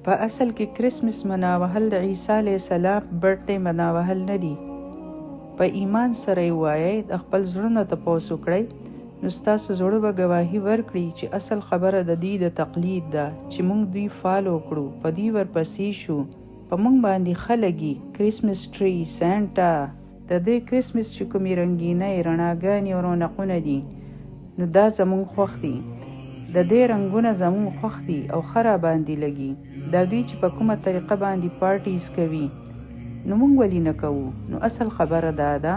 په اصل کې کرسمس مناوهل د عیسی علیه السلام برت ډې مناوهل نه دي. په ایمان سره یې ووایئ، د خپل زړه نه تپوس وکړئ، نو ستاسو زړه به ګواهي ورکړي چې اصل خبره د دوی د تقلید ده چې موږ دوی فالو کړو، په دوی ورپسې شو، په موږ باندې ښه لګي، کرسمس ټري، سانټا، د دې کرسمس چې کومې رنګینۍ، رڼاګانې او رونقونه دي نو دا زموږ خوښ دي، د دې رنګونه زموږ خوښ دي او ښه راباندې لګي. دا دوی چې په کومه طریقه باندې پارټیز کوي نو موږ ولې نه کوو؟ نو اصل خبره دا ده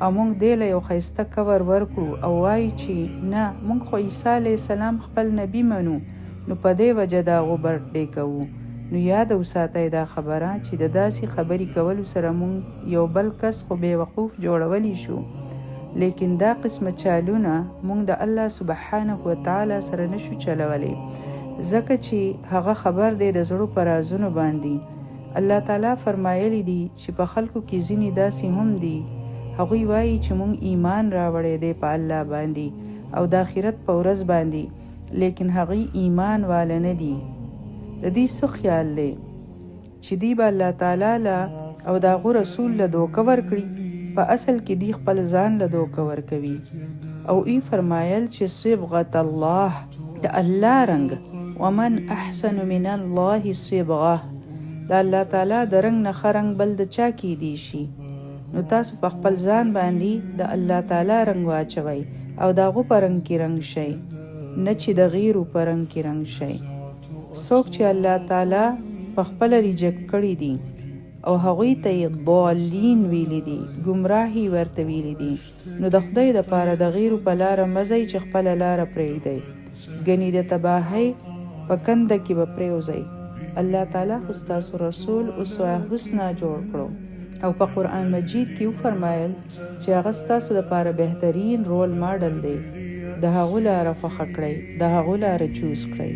او موږ دې له یو ښایسته کور ورکړو او وایو چې نه، موږ خو عیسی علیه السلام خپل نبي منو، نو په دې وجه د هغو برت ډې کوو. نو یاده وساتئ دا خبره چې د داسې خبرې کولو سره موږ یو بل کس خو بې وقوف جوړولی شو، لیکن دا قسمه چالونه موږ د الله سبحانه وتعالی سره نشو چلولی، ځکه چې هغه خبر دی د زړو په رازونو باندې. الله تعالی فرمایلی دي چې په خلکو کې ځینې داسې هم دي، هغوی وایي چې موږ ایمان راوړی دی په الله باندې او د آخرت په ورځ باندې، لیکن هغوی ایمان واله نه دي. د دوی څه خیال دی چې دوی به الله تعالی له او د هغو رسول له دوکه ورکړي؟ په اصل کې دوی خپل ځان له دوکه ورکوي. او ای فرمایل چې صبغة الله، د الله رنګ، ومن احسن من الله صبغه، د الله تعالی د رنګ نه ښه رنګ بل د چا کیدی شي؟ نو تاسو په خپل ځان باندې د الله تعالی رنګ واچوئ او د هغو په رنګ کې رنګ شئ، نه چې د غیرو په رنګ کې رنګ شئ. څوک چې الله تعالی په خپله ریجیکټ کړي دي او هغوی ته یې ضالین ویلي دي، ګمراهي ورته ویلي دي، نو د خدای دپاره د غیرو په لاره مه ځئ چې خپله لاره پرېږدئ، ګنې د تباهۍ په کنده کې به پرېوځئ. الله تعالی خو ستاسو رسول اسوه حسنه جوړ کړو او په قرآن مجید کې وفرمایل چې هغه ستاسو دپاره بهترین رول ماډل دی، د هغو لاره خوښه کړئ، د هغو لاره چوز کړئ.